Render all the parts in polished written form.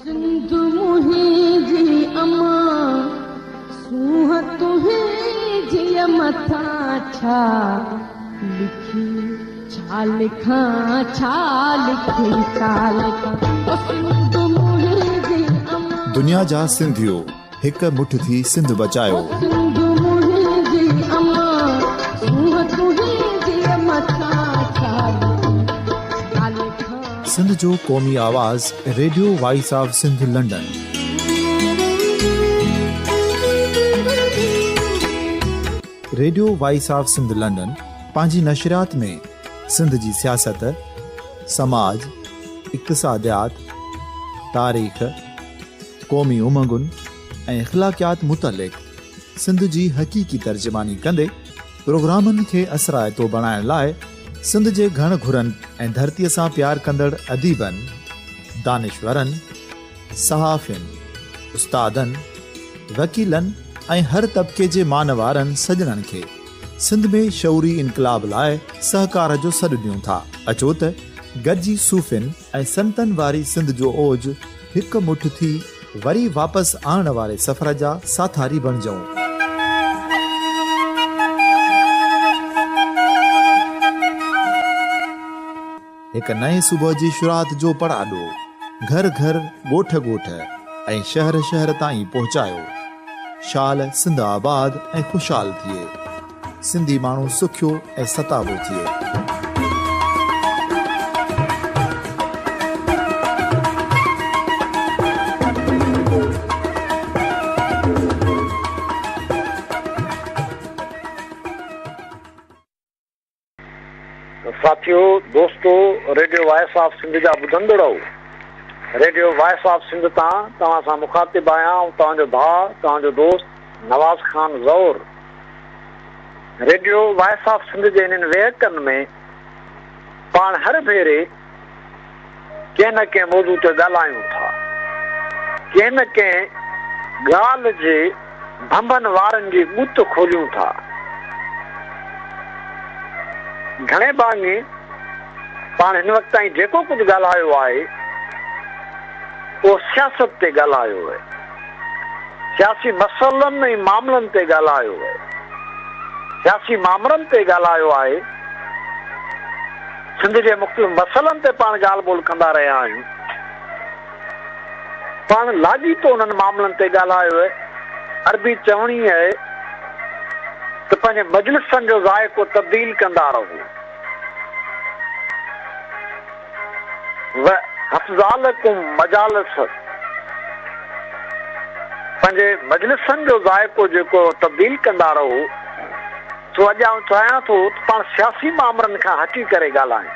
سنڌ منهنجي اما، سونهن تنهنجي مٿان ڇا لکي، ڇا لکان، ڇا لکي، ڇا لکان، او سنڌ منهنجي اما. دنيا جا سنڌيو هڪ مٺ ٿي سنڌ بچايو. او سنڌ منهنجي اما، سونهن تنهنجي مٿان ڇا لکي، ڇا لکان. سنڌ جو قومي آواز radio voice of Sindh London. Radio voice of Sindh London پنهنجي نشريات ۾ سنڌ جي سياست، سماج، اقتصاديات، تاريخ، قومي امنگن ۽ اخلاقيات متعلق سنڌ جي حقيقي ترجماني ڪندي پروگرامن کي اثرائتو بڻائڻ لاء سنڌ جي گهڻ گهرن ۽ ڌرتيء سان پيار ڪندڙ اديبن، دانشورن، صحافين، استادن، وڪيلن ۽ هر طبقي جي مان وارن سڄڻن کي سنڌ ۾ شعوري انقلاب لاء سهڪار جو سڏ ڏيون ٿا. اچو ته گڏجي صوفين ۽ سنتن واري سنڌ جو اوج هڪ مٺ ٿي وري واپس آڻڻ واري سفر جا ساٿاري بڻجون. هڪ نئين صبح جي شروعات جو پڙاڏو گهر گهر، ڳوٺ ڳوٺ ۽ شهر شهر تائين پهچايو. شال سنڌ آباد ۽ خوشحال ٿئي. سنڌي ماڻهو سکيو ۽ ستابو ٿئي. ساٿيو، دوستو، ريڊيو وائس آف سنڌ جا ٻڌندڙؤ! ريڊيو وائس آف سنڌ تان توهان سان مخاطب آهيان آئون توهان جو ڀاء، توهان جو دوست Nawaz Khan Zahoor. Radio voice of Sindh جي انهن ويهڪن ۾ پاڻ هر ڀيري ڪنهن نه ڪنهن موضوع تي ڳالهايون ٿا. ڪنهن نه ڪنهن ڳالهه جي ڀنڀن وارن جي ڳت کوليون ٿا. گهڻي ڀاڱي پاڻ هن وقت تائين جيڪو ڪجهه ڳالهايو آهي، اهو سياست تي ڳالهايو آهي. سياسي مسئلن ۽ معاملن تي ڳالهايو آهي. سياسي مامرن تي ڳالهايو آهي. سنڌ جي مختلف مسئلن تي پاڻ ڳالهه ٻولهه ڪندا رهيا آهيون. پاڻ لاڳيتو انهن معاملن تي ڳالهايو آهي. عربي چوڻي آهي ته پنهنجي مجلسن جو ذائقو تبديل ڪندا رهو. وحفظالڪم مجالس پنهنجي مجلسن جو ذائقو جيڪو تبديل ڪندا رهو. سو اڄ آئون چاهيان ٿو ته پاڻ سياسي مامرن کان هٽي ڪري ڳالهايون.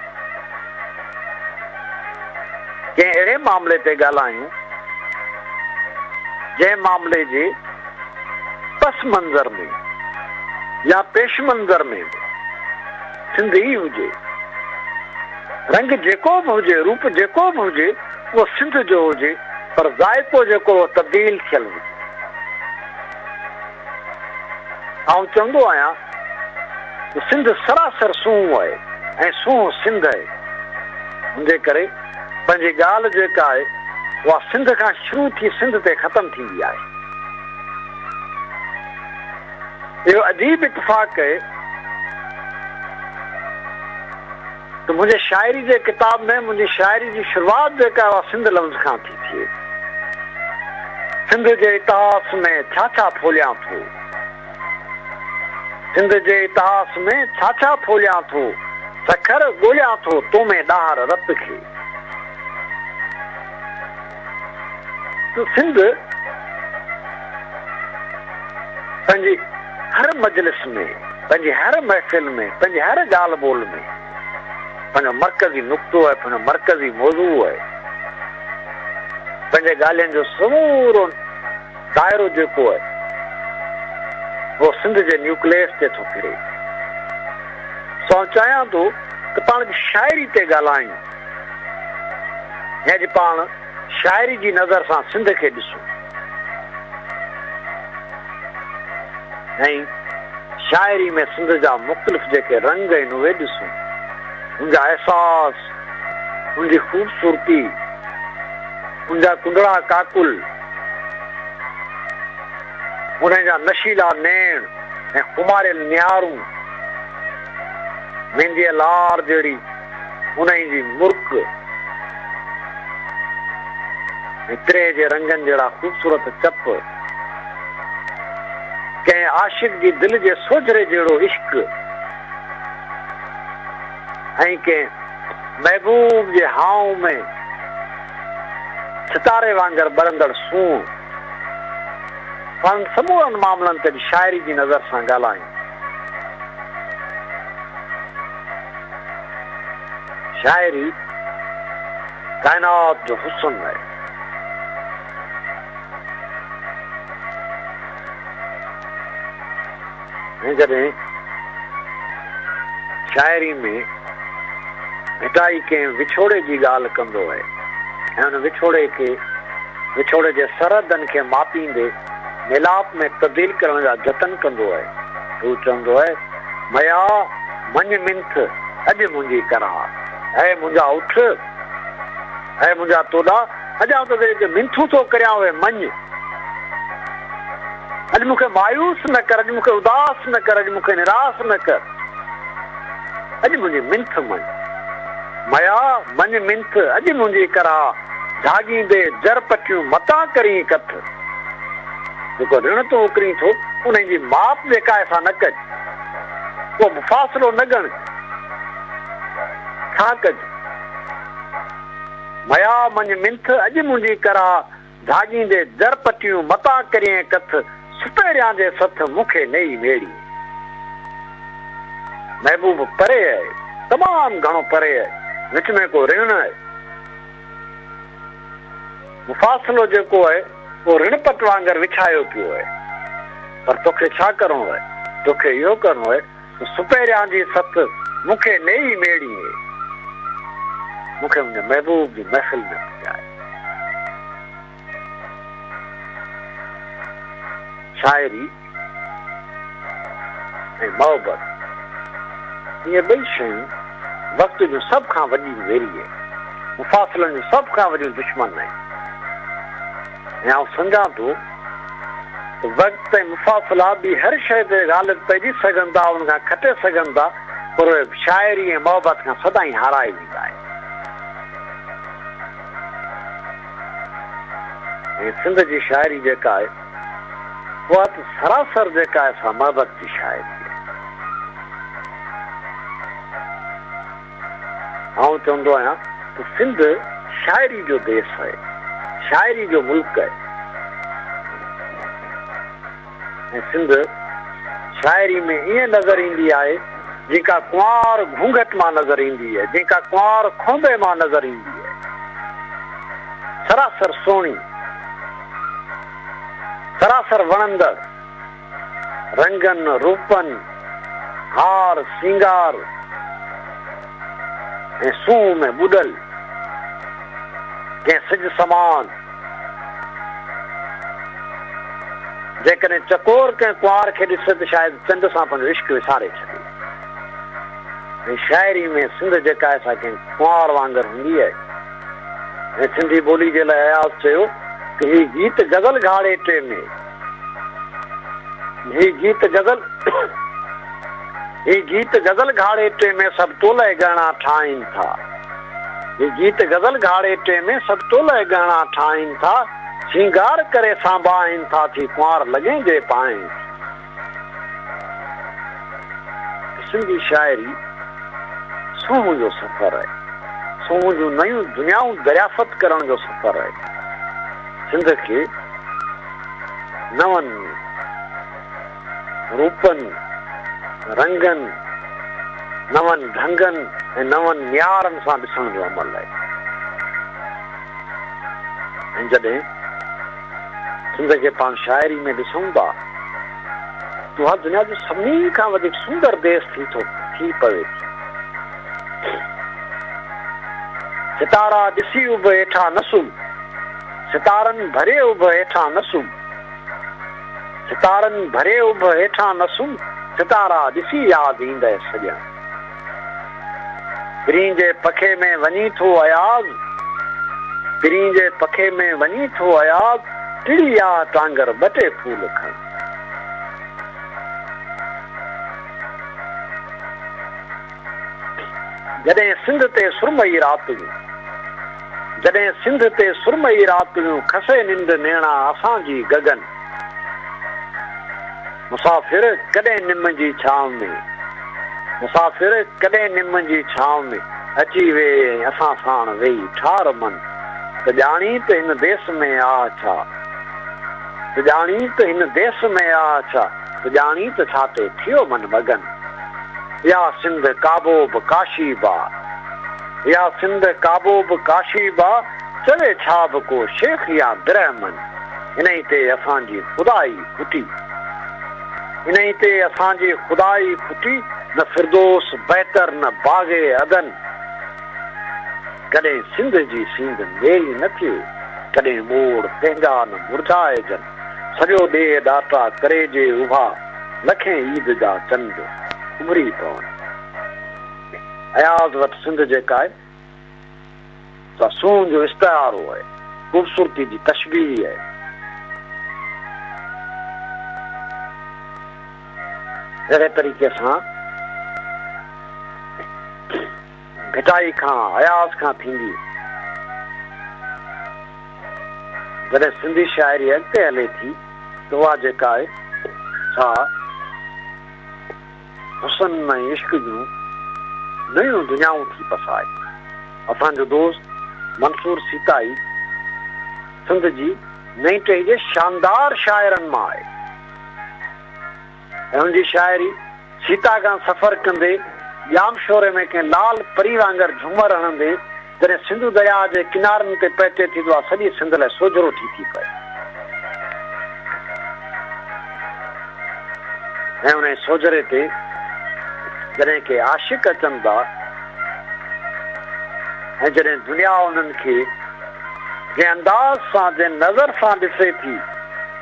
ڪنهن اهڙي معاملي تي ڳالهايون جنهن معاملي جي پس منظر ۾ يا پيش منظر ۾ به سنڌ ئي هجي. رنگ جيڪو به هجي، روپ جيڪو به هجي، اهو سنڌ جو هجي پر ذائقو جيڪو اهو تبديل ٿيل هجي. آئون چوندو آهيان ته سنڌ سراسر سونهن آهي ۽ سونهن سنڌ آهي. ان جي ڪري پنهنجي ڳالهه جيڪا آهي اها سنڌ کان شروع ٿي سنڌ تي ختم ٿيندي آهي. اهو عجيب اتفاق آهي ته منهنجي شاعري جي ڪتاب ۾ منهنجي شاعري جي شروعات جيڪا آهي اها سنڌ لفظ کان ٿي ٿئي. سنڌ جي اتهاس ۾ ڇا ڇا ڦوليان ٿو. سنڌ جي اتهاس ۾ ڇا ڇا ڦوليان ٿو. سکر ڳوليان ٿو تو ۾ ڏاهر رت کي. ته سنڌ پنهنجي هر مجلس ۾، پنهنجي هر محفل ۾، پنهنجي هر ڳالهه ٻولهه ۾ پنهنجو مرڪزي نقطو آهي، پنهنجو مرڪزي موضوع آهي. پنهنجي ڳالهين جو سمورو دائرو جيڪو آهي، اهو سنڌ جي نيوڪليس تي ٿو ڦري. سو آئون چاهيان ٿو ته پاڻ اڄ شاعري تي ڳالهايون ۽ اڄ پاڻ شاعري جي نظر سان سنڌ کي ڏسون ۽ شاعري ۾ سنڌ جا مختلف جيڪي رنگ آهن اهي ڏسون، ان جا احساس، ان جي خوبصورتي، ان جا ڪنڊڙا ڪاڪل، ان جا نشيلا نيڻ ۽ خماريل نهارون، مينديء لار جهڙي انهيء جي مرڪ ۽ ترهي جي رنگن جهڙا خوبصورت چپ، ڪنهن عاشق جي دل جي سوجهري جهڙو عشق ۽ ڪنهن محبوب جي هانء ۾ ستاري وانگر ٻرندڙ سونهن. انهن سمورن معاملن تي به شاعري جي نظر سان ڳالهايون. شاعري ڪائنات جو حسن آهي. ۽ جڏهن شاعري ۾ ڀٽائي ڪنهن وڇوڙي جي ڳالهه ڪندو آهي ۽ ان وڇوڙي کي وڇوڙي جي سرحدن کي ماپيندي ميلاپ ۾ تبديل ڪرڻ جا جتن ڪندو آهي ته هو چوندو آهي، ميا مڃ منٿ اڄ منهنجي ڪرها، اي منهنجا اٺ، اي منهنجا توڏا، اڄ آئون توکي جيڪي منٿون ٿو ڪريان اهي مڃ. اڄ مون کي مايوس نه ڪر، اڄ مون کي اداس نه ڪر، اڄ مون کي نراس نه ڪر. اڄ منهنجي منٿ مڃ. ميا مڃ منٿ اڄ منهنجي ڪرها، جهاڳيندي جر پٽيون متان ڪرين ڪٿ. جيڪو رڻ تون اڪرين ٿو، انهي جي ماپ جيڪا آهي سا نه ڪج. ڪو مفاصلو نه ڳڻج. ڇا ڪج؟ ميا مڃ منٿ اڄ منهنجي ڪرها، ڌاڳيندي در پٽيون متان ڪرين ڪٿ، سپهريان جي سٿ مون کي نيئي ميڙي. محبوب پري اهي، تمام گهڻو پري اهي، وچ ۾ ڪو رڻ اهي. مفاصلو جيڪو اهي، اهو رڻ پٽ وانگر وڇايو پيو اهي. پر توکي ڇا ڪرڻو اهي؟ توکي اهو ڪرڻو اهي ته سپهريان جي سٿ مون کي نيئي ميڙي اهي. مون کي منهنجي محبوب جي محفل ۾ پڄائي. شاعري ۽ محبت اهي ٻئي شيون وقت جون سڀ کان وڏيون ويري آهن، مفاصلن جون سڀ کان وڏيون دشمن آهن ۽ آئون سمجهان ٿو ته وقت ۽ مفاصلا ٻي هر شيء تي غالب پئجي سگهن ٿا، ان کان کٽي سگهن ٿا، پر اهي شاعري ۽ محبت کان سدائين هارائي ويندا آهن. ۽ سنڌ جي شاعري جيڪا آهي اها ته سراسر جيڪا آهي سا محبت جي شاعري آهي. آئون چوندو آهيان ته سنڌ شاعري جو ديس آهي، شاعري جو ملڪ آهي ۽ سنڌ شاعري ۾ ائين نظر ايندي آهي جيئن ڪا ڪنوار گهونگهٽ مان نظر ايندي آهي، جيئن ڪا ڪنوار کونبي مان نظر ايندي آهي. سراسر سهڻي، سراسر وڻندڙ، رنگن، روپن، هار، سينگار ۽ سونهن ۾ ٻڏل، ڪنهن سج سمان. جيڪڏهن چڪور ڪنهن ڪنوار کي ڏسي ته شايد چنڊ سان پنهنجو عشق وساري ڇڏي. ۽ شاعري ۾ سنڌ جيڪا آهي سا ڪنهن ڪنوار وانگر هوندي آهي. ۽ سنڌي ٻولي جي لاء اياز چيو ته هي گيت غزل گهاڙيٽي ۾، هي گيت غزل، هي گيت غزل گهاڙيٽي ۾ سڀ تولئه ڳهڻا ٺاهين ٿا. هي گيت غزل گهاڙيٽي ۾ سڀ تولئه ڳهڻا ٺاهين ٿا. سينگار ڪري سانڀاهين ٿا ٿي ڪنوار لڳين جي پائين ٿي. سنڌي شاعري سونهن جو سفر آهي. سونهن جون نيون دنيائون دريافت ڪرڻ جو سفر آهي. سنڌ کي نون روپن، رنگن، نون ڍنگن ۽ نون معيارن سان ڏسڻ جو عمل آهي ۽ جڏهن سنڌ کي پاڻ شاعري ۾ ڏسون ٿا ته اها دنيا جو سڀني کان وڌيڪ سندر ديس ٿي ٿو ٿي پوي ٿي. ستارا ڏسي اڀ هيٺان نه سمهه، ستارن ڀري اڀ هيٺان نه سمهه، ستارن ڀري اڀ هيٺان نه سمهه، ستارا ڏسي ياد ايندء سڄڻ. پرين جي پکي ۾ وڃي ٿو اياز. پرين جي پکي ۾ وڃي ٿو اياز، ٽڙي آ ٽانگر ٻه ٽي ڦول کڻ. جڏهن سنڌ تي سرمئي رات جون، جڏهن سنڌ تي سرمئي رات جون کسي ننڊ نيڻا اسان جي گگن. مسافر ڪڏهن نم جي ڇانو ۾، مسافر ڪڏهن نم جي ڇانو ۾ اچي ويهه ۽ اسان ساڻ ويهي ٺار من، ته ڄاڻين ته هن ديس ۾ آ ڇا، ته ڄاڻين ته هن ديس ۾ آ ڇا، ته ڄاڻين ته ڇا تي ٿيو من مگن. اها سنڌ ڪعبو به ڪاشي به آ، اها سنڌ ڪعبو به ڪاشي به آ، چوي ڇا به ڪو شيخ يا برهمن، انهي تي اسان جي خدائي کٽي، انهي تي اسان جي خدائي کٽي، نه فردوس بهتر نه باغ عدن، ڪڏهن سنڌ جي سينڌ ميري نه ٿئي، ڪڏهن ٻوڙ پنهنجا نه مرجهائجن، سڄو ڏيهه ڏاٽا ڪري جي اڀا، لکين عيد جا چنڊ اڀري پون. اياز وٽ سنڌ جيڪا آهي سا سونهن جو استعارو آهي، خوبصورتي جي تشبيهه آهي. اهڙي طريقي سان ڀٽائي کان اياز کان ٿيندي جڏهن سنڌي شاعري اڳتي هلي ٿي ته اها جيڪا آهي سا حسن ۽ عشق جون نيون دنيائون ٿي پسائي. اسان جو دوست منصور سيتائي سنڌ جي نئين ٽهي جي شاندار شاعرن مان آهي ۽ هن جي شاعري سيتا کان سفر ڪندي ڄامشوري ۾ ڪنهن لال پري وانگر جهومر هڻندي جڏهن سنڌو درياهه جي ڪنارن تي پهچي ٿي ته اها سڄي سنڌ لاء سوجهرو ٿي ٿي پئي ۽ انهي سوجهري تي جڏهن ڪي عاشق اچن ٿا ۽ جڏهن دنيا انهن کي جنهن انداز سان جنهن نظر سان ڏسي ٿي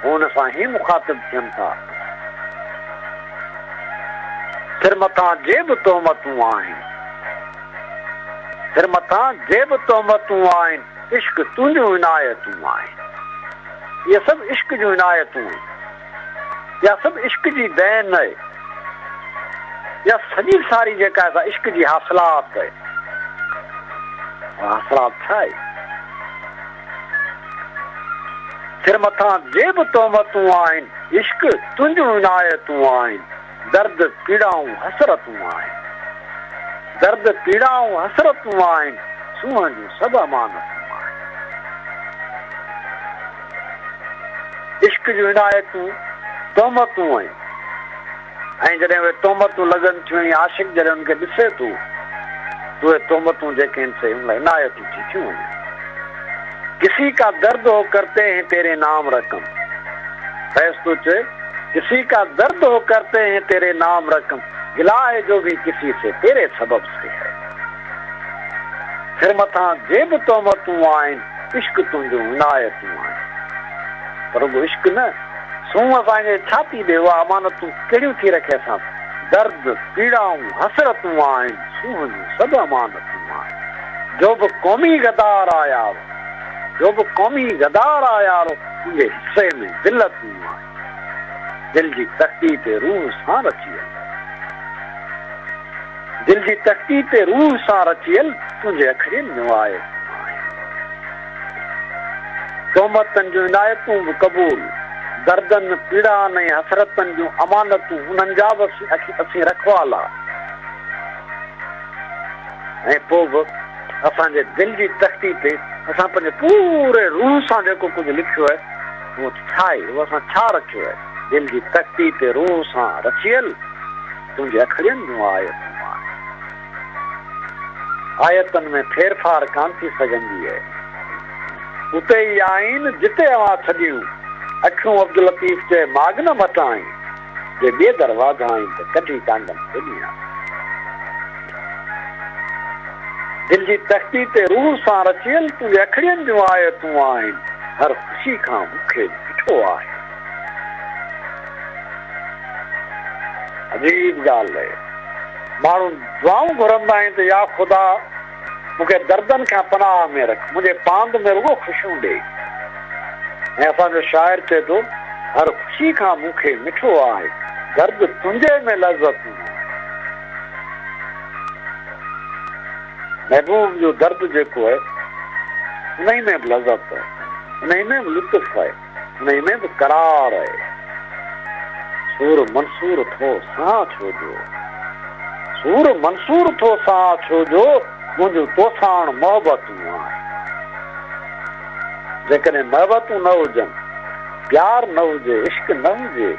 هو ان سان هي مخاطب ٿين ٿا. سر مٿان جي به تهمتون آهن. سر مٿان جي به تهمتون آهن، عشق تنهنجون عنايتون آهن. اهي سڀ عشق جون عنايتون آهن. اها سڀ عشق جي دين آهي. اها سڄي ساري جيڪا آهي سا عشق جي حاصلات آهي. اها حاصلات ڇا آهي؟ سر مٿان جي به تهمتون آهن، عشق تنهنجون عنايتون آهن. درد پيڙائون حسرتون آهن. درد پيڙائون حسرتون آهن، سونهن جون سڀ امانتون آهن. عشق جون عنايتون تهمتون آهن ۽ جڏهن اهي تهمتون لڳن ٿيون ۽ عاشق جڏهن ان کي ڏسي ٿو ته اهي تهمتون جيڪي آهن سي ان لاء عنايتون ٿي ٿيون وڃن. ڪسي ڪا درد هو ڪرتي هين تيري نام رقم. فيض ٿو چئي. ڪسي ڪا درد هو ڪرتي هين تيري نام رقم گلا هي جو ڀي ڪسي سي تيري سبب سي هي سر مٿان جي به تهمتون آهن عشق تنهنجون عنايتون آهن پر رڳو عشق نه سونهن اسان جي ڇاتي ڏي اها امانتون ڪهڙيون ٿي رکي اسان درد پيڙائون حسرتون آهن سونهن جون سڀ امانتون آهن جو به قومي غدار آ يارو جو به قومي غدار آ يارو تنهنجي حصي ۾ ذلتون آهن. دل جي تختي تي روح سان رچيل. دل جي تختي تي روح سان رچيل تنهنجي اکڙين جون آيتون آهن. تهمتن جون عنايتون به قبول، دردن، پيڙائن ۽ حسرتن جون امانتون انهن جا به اسين رکوالا ۽ پوء به اسان جي دل جي تختي تي اسان پنهنجي پوري روح سان جيڪو ڪجهه لکيو آهي اهو ڇا آهي؟ اهو اسان ڇا رکيو آهي؟ دل جي تختي تي روح سان رچيل تنهنجي اکڙين جون آيتون آهن. آيتن ۾ ڦيرڦار ڪانه ٿي سگهندي آهي. اتي ئي آهن جتي اوهان ڇڏيون. اکيون عبداللطيف چئي ماڳ نه مٽائين. جي ٻئي در واڌائين ته ڪڍي ٽانگن کوليان. دل جي تختي تي روح سان رچيل تنهنجي اکڙين جون آيتون آهن. هر خوشي کان مون کي مٺو آهي. عجيب ڳالهه آهي. ماڻهو دعائون گهرندا آهن ته يا خدا! مون کي دردن کان پناهه ۾ رک، منهنجي پاند ۾ رڳو خوشيون ڏي. ۽ اسان جو شاعر چئي ٿو، هر خوشي کان مون کي مٺو آهي، درد تنهنجي ۾ لذتون آهن. محبوب جو درد جيڪو آهي، انهي ۾ به لذت آهي، انهي ۾ به لطف آهي، انهي ۾ به قرار آهي. سور منصور ٿو سهان ڇو جو، سور منصور ٿو سهان ڇو جو، منهنجون توساڻ محبتون آهن. جيڪڏهن محبتون نه هجن، پيار نه هجي، عشق نه هجي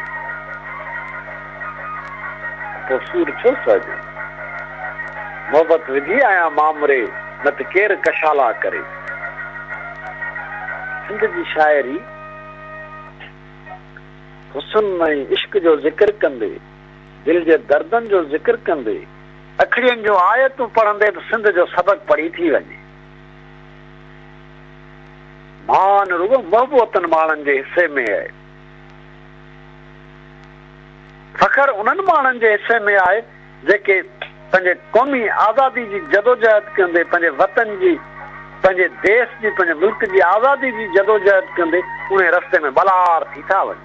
ته پوء سور ڇو سهجن؟ محبت وڌي آهيان مامري، نه ته ڪير ڪشالا ڪري. سنڌ جي شاعري حسن ۽ عشق جو ذڪر ڪندي، دل جي دردن جو ذڪر ڪندي، اکڙين جون آيتون پڙهندي به سنڌ جو سبق پڙهي ٿي وڃي. مان رڳو محبوتن ماڻهن جي حصي ۾ آهي. فخر انهن ماڻهن جي حصي ۾ آهي جيڪي پنهنجي قومي آزادي جي جدوجهد ڪندي پنهنجي وطن جي، پنهنجي ديس جي، پنهنجي ملڪ جي آزادي جي جدوجهد ڪندي انهي رستي ۾ ٻلهار ٿي ٿا وڃن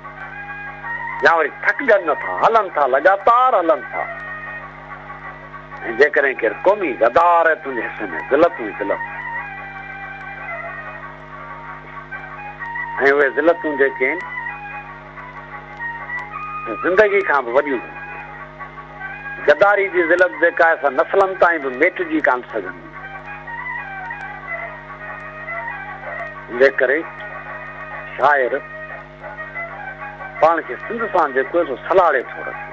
يا وري ٿڪجن نه ٿا، هلن ٿا، لڳاتار هلن ٿا. ۽ جيڪڏهن ڪير قومي غدار آهي تنهنجي حصي ۾ ذلتون ئي ذلتون ۽ اهي ذلتون جيڪي آهن سي زندگي کان به وڏيون هونديون آهن. غداري جي ذلت جيڪا آهي سا نسلن تائين به ميٽجي ڪانه سگهندي. ان جي ڪري شاعر پاڻ کي سنڌ سان جيڪو آهي سو سلهاڙي ٿو رکي.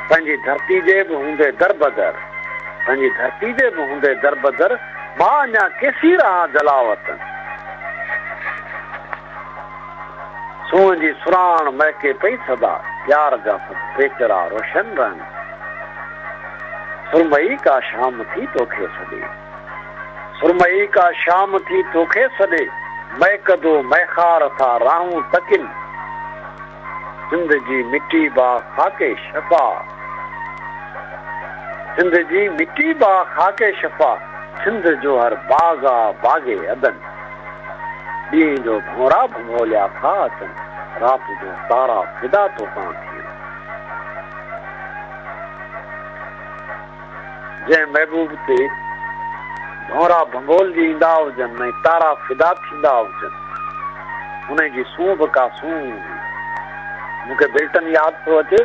پنهنجي ڌرتي جي به هوندي دربدر، پنهنجي ڌرتي جي به هوندي دربدر، مان اڃا ڪيسين رهان جلاوطن. سونهن جي سرهاڻ مهڪي پئي سدا، پيار جا سڀ پيچرا روشن رهن. سرمئي ڪا شام ٿي توکي سڏي. سرمئي ڪا شام ٿي توکي سڏي، مئڪدو مئخار ٿا راهون تڪن. سنڌ جي مٽي با خاڪ شفا، سنڌ جي مٽي با خاڪ شفا، سنڌ جو هر باغ آ باغ عدن. ڏينهن جو ڀونرا ڀنڀوليا ٿا اچن، رات جو تارا فدا توتان ٿين. جنهن محبوب تي ڀونرا ڀنڀولجي ايندا هجن ۽ تارا فدا ٿيندا هجن، انهي جي سونهن به ڪا سونهن هوندي. مون کي بلٽن ياد ٿو اچي.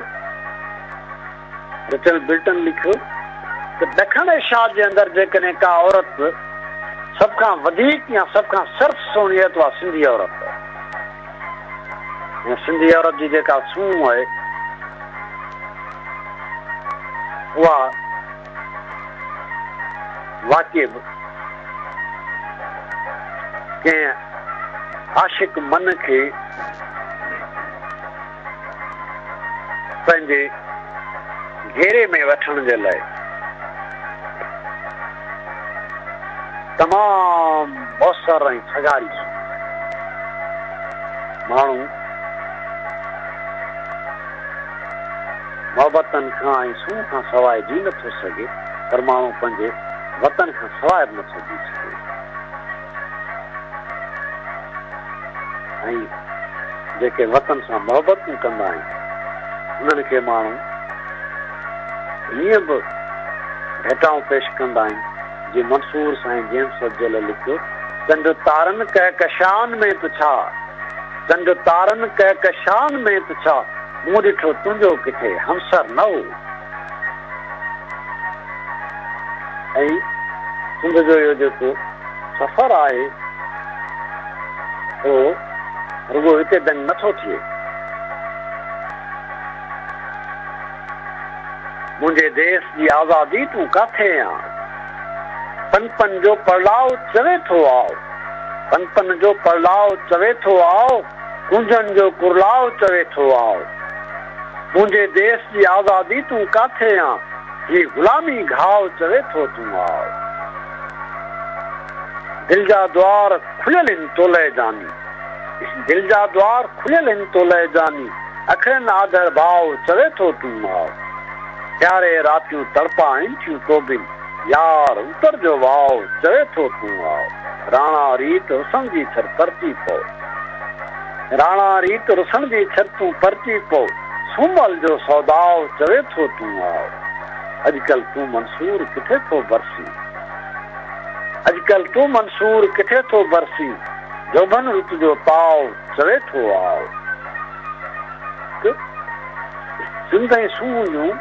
رچرڊ بلٽن لکيو ته ڏکڻ ايشيا جي اندر جيڪڏهن ڪا عورت سڀ کان وڌيڪ يا سڀ کان صرف سهڻي آهي ته اها سنڌي عورت آهي ۽ سنڌي عورت جي جيڪا سونهن آهي، اها واقعي به ڪنهن عاشق من کي پنهنجي گهيري ۾ وٺڻ جي لاء تمام موثر ۽ سگهاري سونهن آهي. ماڻهو محبتن کان ۽ سونهن کان سواء جي نه ٿو سگهي، پر ماڻهو پنهنجي وطن کان سواء به نه ٿو جي سگهي. ۽ جيڪي وطن سان محبتون ڪندا آهن، انهن کي ماڻهو هيئن به ڀيٽائون پيش ڪندا آهن، جيئن منصور سائين جيمس سجل لکيو، چنڊ تارن ڪهڪشان ۾ ته ڇا، چنڊ تارن ڪهڪشان ۾ ته ڇا، مون ڏٺو تنهنجو ڪٿي همسر نه هو. ۽ سنڌ جو اهو جيڪو سفر آهي سو رڳو هتي دنگ نه ٿو ٿئي. منهنجي ديس جي آزادي تون ڪاٿي آن؟ پن پن جو پڙلاء چوي ٿو آء. پن پن جو پڙلاء چوي ٿو آء. ڪونجن جو ڪرلاء چوي ٿو آء. منهنجي ديس جي آزادي تون ڪاٿي آن، هي غلامي گهاء چوي ٿو تون آء. دل جا دوار کليل هن تولئه جاني، دل جا دوار کليل هن تولئه جاني، اکڙين آڌر ڀاء چوي ٿو تون آء. سياري راتيون تڙپائن ٿيون توبين، يار اتر جو واء چوي ٿو تون آء، راڻا ريت رسڻ جي ڇر پرچي پئو. راڻا ريت رسڻ جي ڇر تون پرچي پئو، سومل جو سوداء چوي ٿو تون آء. اڄڪلهه تون منصور ڪٿي ٿو برسين. اڄڪلهه تون منصور ڪٿي ٿو برسين، جوڀن رت جو تاء چوي ٿو آء. ته سنڌ ۽ سونهن جون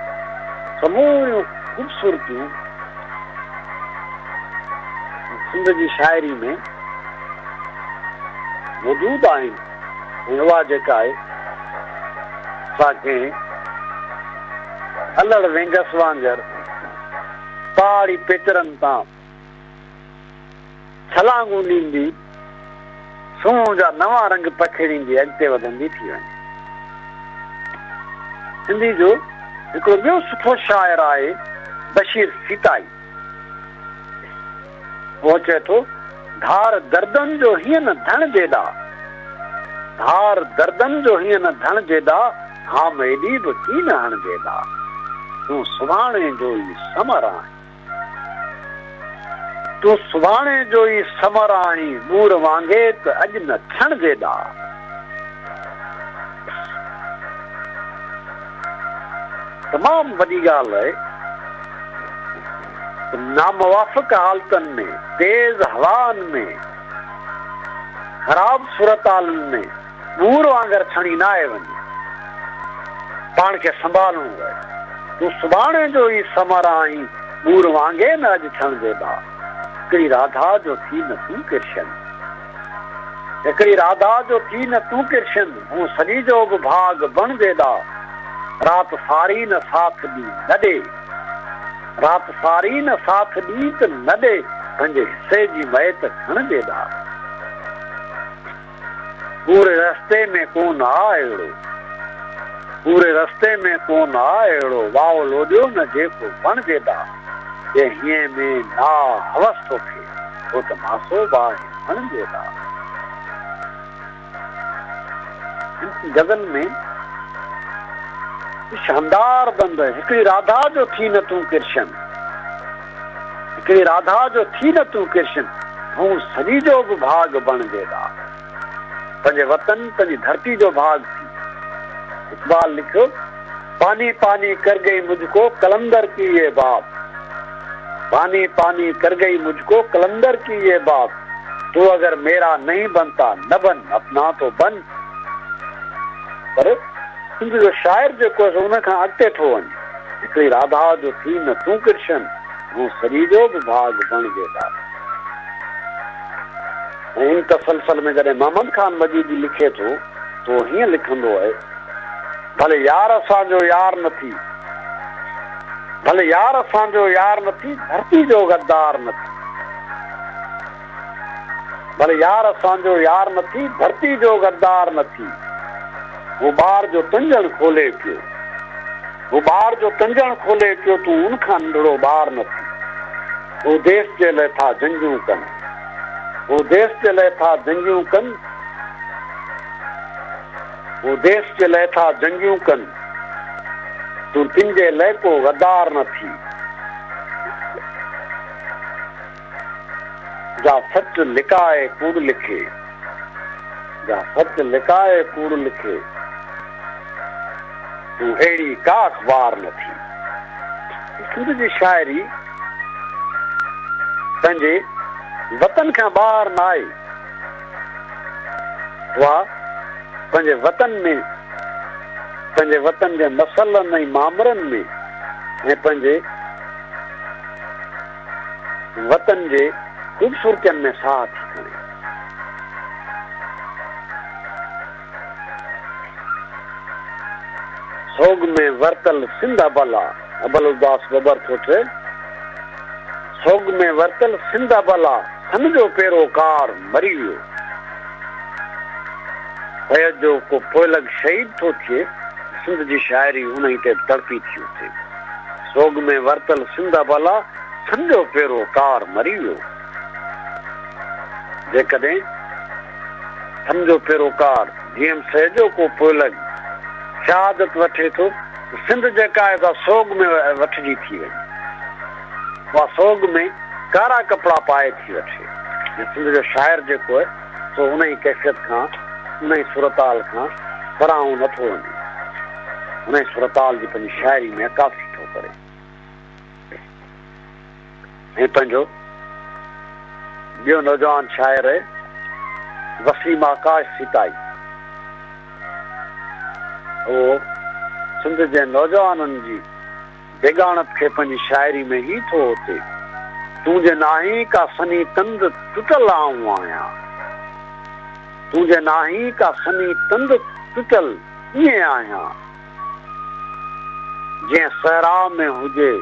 سموريون خوبصورتيون سنڌ جي شاعري ۾ موجود آهن ۽ اها جيڪا آهي سا ڪنهن الڙ وينگس وانگر پهاڙي پيچرن تان ڇلانگون ڏيندي، سونهن جا نوان رنگ پکيڙيندي اڳتي وڌندي ٿي وڃي. سنڌي جو هڪڙو ٻيو سٺو شاعر آهي بشير سيتائي. اهو چئي ٿو، ڌار دردن جو هيئن نه ڌڻ جيڏا، ڌار دردن جو هيئن نه ڌڻ جيڏا، هام ايڏي به ڪين هڻ جيڏا، تون سڀاڻي جو ئي ثمر آهين. تون سڀاڻي جو ئي ثمر آهين، ٻور وانگي ته اڄ نه ٿيڻ جيڏا. تمام وڏي ڳالهه آهي ته ناموافق حالتن ۾، تيز هوائن ۾، خراب صورتحالن ۾ ٻور وانگر ڇڻي ناهي وڃي. پاڻ کي سنڀالڻو آهي. تون سڀاڻي جو ئي ثمر آهين، ٻور وانگي نه اڄ ڇڻجي ٻا. هڪڙي راڌا جو ٿي نه تون ڪرشن. هڪڙي راڌا جو ٿي نه تون ڪرشن، مون سڄي جو به ڀاڳ بڻجي ڏا. رات ساري نه ساٿ ڏين نه ڏي. رات ساري نه ساٿ ڏين ته نه ڏي، پنهنجي حصي جي مئي ته کڻجي ڏا. پوري رستي ۾ ڪو نه آ اهڙو. پوري رستي ۾ ڪو نه آ اهڙو، واء لوڏيو نه جيڪو وڻ جيڏا، جنهن هينئين ۾ نا هوس توکي، هو ته ماسو به آهي مڻ جيڏا. هن غزل ۾ شاندار بند هڪڙي راڌا جو ٿي نه تون ڪرشن. هڪڙي راڌا جو ٿي نه تون ڪرشن، ڀونء سڄي جو به ڀاڳ بڻجي ڏا. پنهنجي وطن، پنهنجي ڌرتي جو ڀاڳ ٿي. اقبال لکيو، پاني پاني ڪر گئي مجھ ڪو قلندر ڪي يي بات، پاني پاني ڪر گئي مجھ ڪو قلندر ڪي يي بات، تو اگر ميرا نهين بنتا نه بن، اپنا تو بن. پر سنڌ جو شاعر جيڪو آهي سو ان کان اڳتي ٿو وڃي. هڪڙي راڌا جو ٿي نه تون ڪرشن، مون سڄي جو به ڀاڳ بڻجي ڏاڍو. ۽ ان تسلسل ۾ جڏهن محمد خان مجيدي لکي ٿو ته اهو هيئن لکندو آهي، ڀلي يار اسان جو يار نه ٿي، ڀلي يار اسان جو يار نه ٿي، ڌرتي جو غدار نه ٿي. ڀلي يار اسان جو يار نه ٿي، ڌرتي جو غدار نه ٿي. هو ٻار جو تنجڻ کولي پيو. هو ٻار جو تنجڻ کولي پيو، تون ان کان ننڍڙو ٻار نه ٿي. هو ديس جي لئه ٿا جنگيون ڪن. هو ديس جي لئه ٿا جنگيون ڪن. هو ديس جي لئه ٿا جنگيون ڪن. تون تن جي لئه ڪو غدار نه ٿي. جا سچ لڪائي ڪوڙ لکي. جا سچ لڪائي ڪوڙ لکي. تون اهڙي ڪا اخبار نه ٿي. سنڌ جي شاعري پنهنجي وطن کان ٻاهر نه آهي. اها پنهنجي وطن ۾ پنهنجي وطن جي مسئلن ۽ مامرن ۾ ۽ پنهنجي وطن جي خوبصورتين ۾ ساهه ٿي کڻي. سوڳ ۾ ورتل سنڌ ابل آ، ابل اداس ٻٻر ٿو ٿئي. سوڳ ۾ ورتل سنڌ ابل آ، سن جو پيروڪار مري ويو. فيض جو ڪو پوئلڳ شهيد ٿو ٿئي، سنڌ جي شاعري انهي تي به تڙپي ٿي اٿي. سوڳ ۾ ورتل سنڌ ابلا، سن جو پيروڪار مري ويو. جيڪڏهن سن جو پيروڪار جي ايم سيد جو ڪو پوئلڳ شهادت وٺي ٿو ته سنڌ جيڪا آهي سا سوڳ ۾ وٺجي ٿي وڃي. اها سوڳ ۾ ڪارا ڪپڙا پائي ٿي وٺي ۽ سنڌ جو شاعر جيڪو آهي سو انهي ڪيفيت کان، انهي صورتحال کان پرانهون نه ٿو وڃي. انهي صورتحال جي پنهنجي شاعري ۾ عڪاسي ٿو ڪري ۽ پنهنجو ٻيو نوجوان شاعر آهي وسيم آڪاش سيتائي. اهو سنڌ جي نوجوانن جي بيڳاڻپ کي پنهنجي شاعري ۾ هي ٿو اوتي، تون جي ناهين ڪا سنهي تند ٽٽل آئون آهيان، تون جي ناهين ڪا سنهي تند ٽٽل ائين آهيان، جيئن صحرا ۾ هجي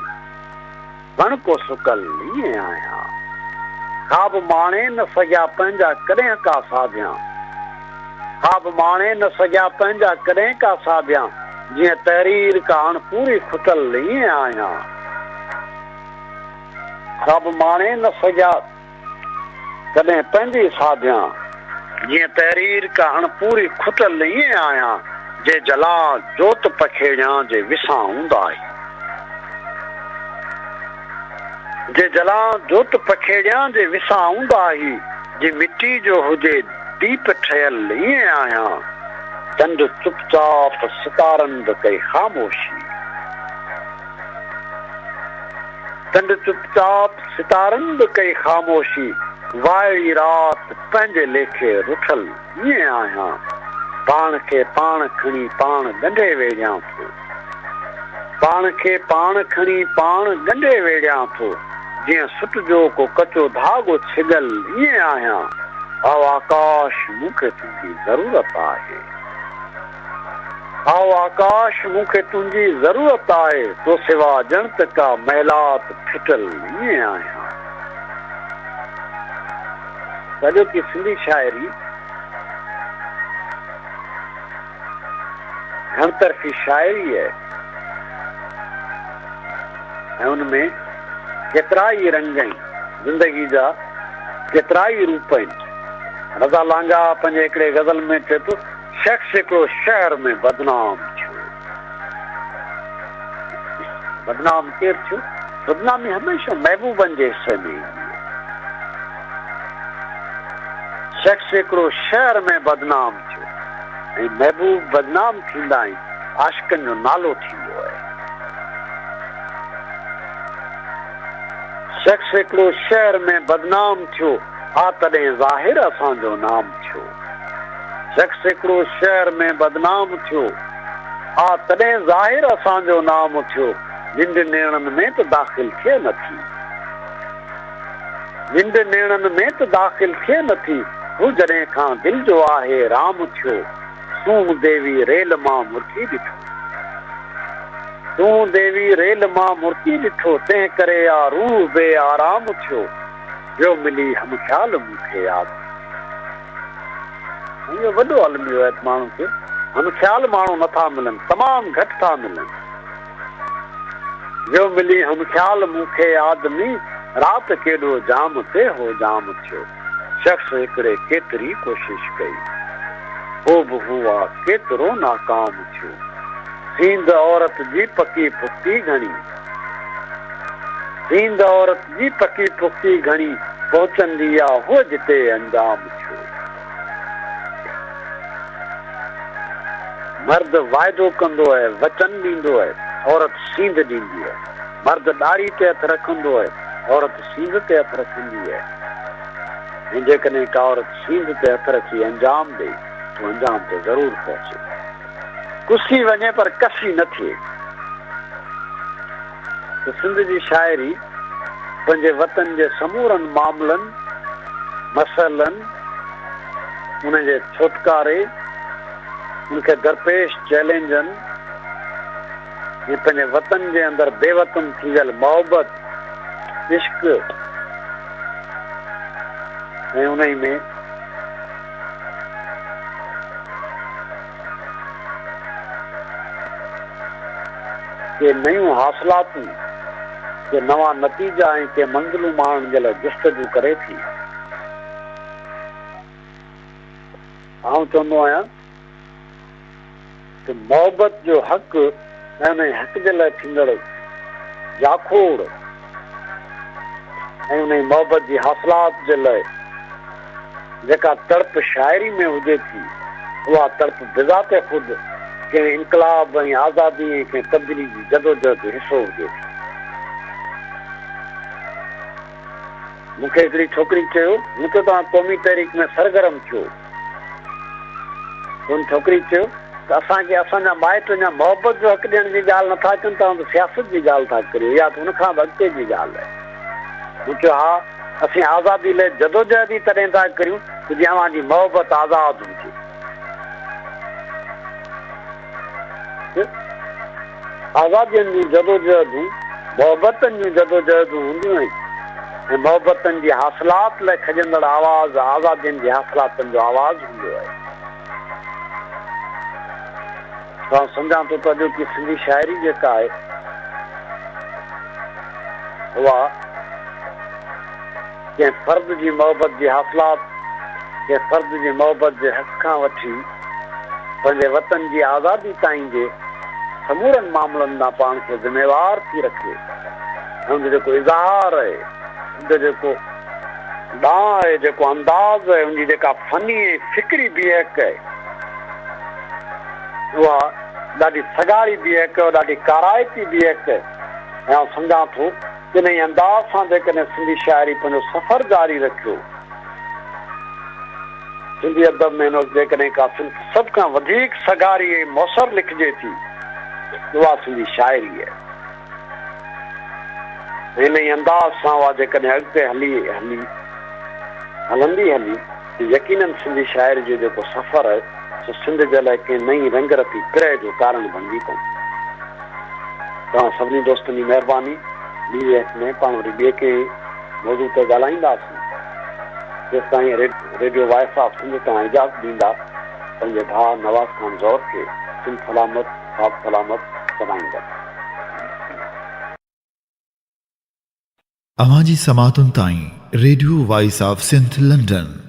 بڻ ڪو سڪل ائين آهيان. خواب ماڻي نه سگهيا پنهنجا ڪڏهن ڪا ساڀيان. خواب ماڻي نه سگهيا پنهنجا ڪڏهن ڪا ساڀيان. جيئن تحرير ڪا اڻ پوري کٽل ائين آهيان. خواب ماڻي نه سگهيا ڪڏهن پنهنجي ساڀيان. جيئن تحرير ڪا اڻ پوري کٽل ائين آهيان. جي جلان جوت پکيڙيان جي وسان اونداهي. جي جلان جوت پکيڙيان جي وسان اونداهي. جي مٽي جو هجي ديپ ٺهيل ائين آهيان. چنڊ چپ چاپ ستارن به ڪئي خاموشي. چنڊ چپ چاپ ستارن به ڪئي خاموشي. وائڙي رات پنهنجي ليکي رٺل ائين آهيان. پاڻ کي پاڻ کڻي پاڻ ڳنڍي ويڙهيان ٿو. پاڻ کي پاڻ کڻي پاڻ ڳنڍي ويڙهيان ٿو. جيئن سٽ جو ڪو ڪچو ڌاڳو ڇڳل ائين آهيان. او آڪاش مون کي تنهنجي ضرورت آهي. او آڪاش مون کي تنهنجي ضرورت آهي. تو سوا ڄڻ ته ڪا محلات ڦٽل ائين آهيان. اڄوڪي سنڌي شاعري گهڻ طرفي شاعري آهي ۽ ان ۾ ڪيترا ئي رنگ ۽ زندگي جا ڪيترا ئي روپ آهن. رضا لانگاهه پنهنجي هڪڙي غزل ۾ چئي ٿو، شخص هڪڙو شهر ۾ بدنام ٿيو. بدنام ڪير ٿيو؟ بدنامي هميشه محبوبن جي حصي ۾ ايندي آهي. شخص هڪڙو شهر ۾ بدنام ٿيو ۽ محبوب بدنام ٿيندا آهن، عاشقن جو نالو ٿيندو آهي. شخص هڪڙو شهر ۾ بدنام ٿيو، آ تڏهن ظاهر اسان جو نام ٿيو. شخص هڪڙو شهر ۾ بدنام ٿيو، آ تڏهن ظاهر اسان جو نام ٿيو. ننڊ نيڻن ۾ ته داخل ٿئي نه ٿي. ننڊ نيڻن ۾ ته داخل ٿئي نه ٿي. هو جڏهن کان دل جو آهي رام ٿيو. سونهن ديوي ريل مان مرڪي ڏٺو. سونهن ديوي ريل مان مرڪي ڏٺو، تنهن ڪري آ روح بي آرام ٿيو. ويو ملي هم خيال مون کي آدمي. اهو وڏو الميو آهي ته ماڻهن کي هم خيال ماڻهو نه ٿا ملن، تمام گهٽ ٿا ملن. ويو ملي هم خيال مون کي آدمي، رات ڪيڏو جام تي هو جام ٿيو. شخص هڪڙي ڪيتري ڪوشش ڪئي، پوء به هو آ ڪيترو ناڪام ٿيو. سينڌ عورت جي پڪي پختي گهڻي. سينڌ عورت جي پڪي پختي گهڻي، پهچندي آ هوء جتي انجام ٿيو. مرد واعدو ڪندو آهي، وچن ڏيندو آهي، عورت سينڌ ڏيندي آهي. مرد ڏاڙهي تي هٿ رکندو آهي، عورت سينڌ تي هٿ رکندي آهي. ۽ جيڪڏهن ڪا عورت سينڌ تي هٿ رکي انجام ڏئي ته انجام تي ضرور پهچي. ڪسي وڃي پر ڪسي نه ٿئي. ته سنڌ جي شاعري پنهنجي وطن جي سمورن معاملن، مسئلن، انهن جي ڇوٽڪاري، ان کي درپيش چئلينجن ۽ پنهنجي وطن جي اندر بي وطن ٿي ويل محبت، عشق ۽ انهي ۾ ڪي نيون حاصلاتون، ڪي نوان نتيجا ۽ ڪي منزلون ماڻڻ جي لاء جستجو ڪري ٿي. آئون چوندو آهيان ته محبت جو حق ۽ انهي حق جي لاء ٿيندڙ جاکوڙ ۽ انهي محبت جي حاصلات جي لاء جيڪا تڙپ شاعري ۾ هجي ٿي، اها تڙپ بذات خود ڪنهن انقلاب ۽ آزادي ۽ ڪنهن تبديلي جي جدوجهد جو حصو هجي ٿي. مون کي هڪڙي ڇوڪري چيو، مون چيو توهان قومي تحريڪ ۾ سرگرم ٿيو. ان ڇوڪري چيو ته اسان کي اسان جا مائٽ اڃا محبت جو حق ڏيڻ جي ڳالهه نٿا ڪن، توهان ته سياست جي ڳالهه ٿا ڪريو، اها ته ان کان به اڳتي جي ڳالهه آهي. مون چيو ها، اسين آزادي لئه جدوجهد ئي تڏهن ٿا ڪريون ته جيئن اوهان جي محبت آزاد هجي. آزادين جون جدوجهدون محبتن جون جدوجهدون هونديون آهن ۽ محبتن جي حاصلات لئه کڄندڙ آواز آزادين جي حاصلاتن جو آواز هوندو آهي. آئون سمجهان ٿو ته اڄوڪي سنڌي شاعري جيڪا آهي اها ڪنهن فرد جي محبت جي حاصلات، ڪنهن فرد جي محبت جي حق کان وٺي پنهنجي وطن جي آزادي تائين جي سمورن معاملن ڏانهن پاڻ کي ذميوار ٿي رکي ۽ ان جو جيڪو اظهار آهي، ان جو جيڪو ڏانء آهي، جيڪو انداز آهي، ان جي جيڪا فني ۽ فڪري بيهڪ آهي، اها ڏاڍي سگهاري بيهڪ آهي، ڏاڍي ڪارائتي بيهڪ آهي ۽ آئون سمجهان ٿو انهيء انداز سان جيڪڏهن سنڌي شاعري پنهنجو سفر جاري رکيو، سنڌي ادب ۾ هن وقت جيڪڏهن ڪا صنف سڀ کان وڌيڪ سگهاري ۽ موثر لکجي ٿي ته اها سنڌي شاعري آهي ۽ انهيء انداز سان اها جيڪڏهن اڳتي هلي هلي هلندي هلي ته يقيناً سنڌي شاعري جو جيڪو سفر آهي سو سنڌ جي لاء ڪنهن نئين رنگ رتي پرهه جو ڪارڻ بڻجي پوندو. توهان سڀني دوستن جي مهرباني. ٻي ويهڪ ۾ پاڻ وري ٻئي ڪنهن موضوع تي ڳالهائينداسين. تيستائين ريڊيو وائس آف سنڌ تان اجازت ڏيندا پنهنجي ڀاء نواز خان زئور کي سنڌ سلامت ساٿ سلامت سڏائيندس. اوهان جي سماعتن تائين radio voice of Sindh London.